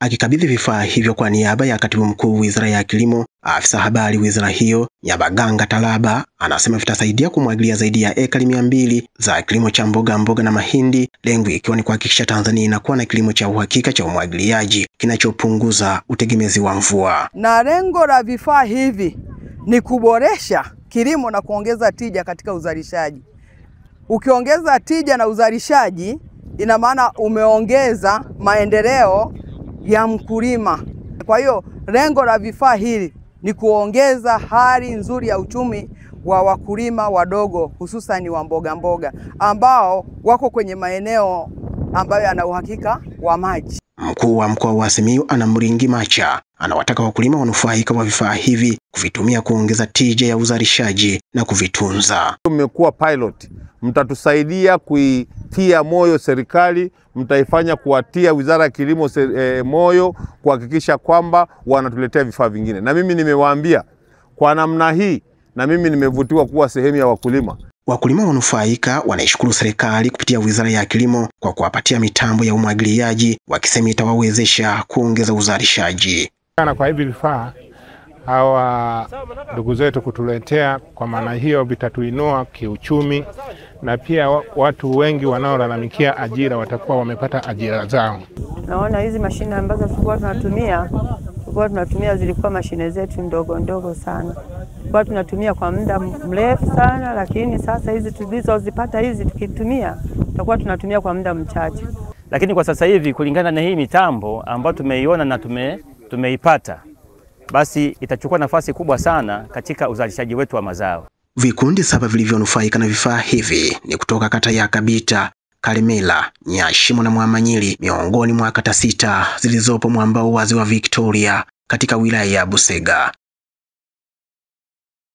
Akikabidhi vifaa hivyo kwa niaba ya Katibu Mkuu Wizara ya Kilimo, afisa habari wizara hiyo Nyabaganga Talaba anasema vitasaidia kumwagilia zaidi ya ekari 200 za kilimo cha mboga mboga na mahindi, lengo ikiwa ni kuhakikisha Tanzania inakuwa na kilimo cha uhakika cha umwagiliaji kinachopunguza utegemezi wa mvua. Na lengo la vifaa hivi ni kuboresha kilimo na kuongeza tija katika uzalishaji. Ukiongeza tija na uzalishaji, ina maana umeongeza maendeleo ya mkulima. Kwa hiyo lengo la vifaa hili ni kuongeza hali nzuri ya uchumi wa wakulima wadogo, hususan wa mboga mboga ambao wako kwenye maeneo ambayo yana uhakika wa maji. Mkuu wa mkoa wa Simiyu Anna Mringi Macha anawataka wakulima wanufaika wa vifaa hivi kuvitumia kuongeza tija ya uzalishaji na kuvitunza. Mmekuwa pilot, mtatusaidia kuitia moyo serikali, mtaifanya kuwatia Wizara ya Kilimo moyo kuhakikisha kwamba wanatuletea vifaa vingine. Na mimi nimewaambia kwa namna hii, na mimi nimevutiwa kuwa sehemu ya wakulima. Wakulima wanufaika wanaishukuru serikali kupitia Wizara ya Kilimo kwa kuwapatia mitambo ya umwagiliaji, wakisema itawawezesha kuongeza uzalishaji. Kwa hivi vifaa hawa ndugu zetu kutuletea, kwa maana hiyo vitatuinua kiuchumi, na pia watu wengi wanaolalamikia ajira watakuwa wamepata ajira zao. Naona hizi mashine ambazo tulikuwa tunatumia zilikuwa mashine zetu ndogo ndogo sana. Tulikuwa tunatumia kwa muda mrefu sana, lakini sasa hizi tulizozipata hizi tukitumia tutakuwa tunatumia kwa muda mchache. Lakini kwa sasa hivi kulingana na hii mitambo ambayo tumeiona na tumeipata, basi itachukua nafasi kubwa sana katika uzalishaji wetu wa mazao. Vikundi 7 vilivyonufaika na vifaa hivi ni kutoka kata ya Kabita, Kalemela, Nyashimo na Mwamanyili, miongoni mwa kata 6 zilizopo mwambao wa Ziwa Victoria katika wilaya ya Busega.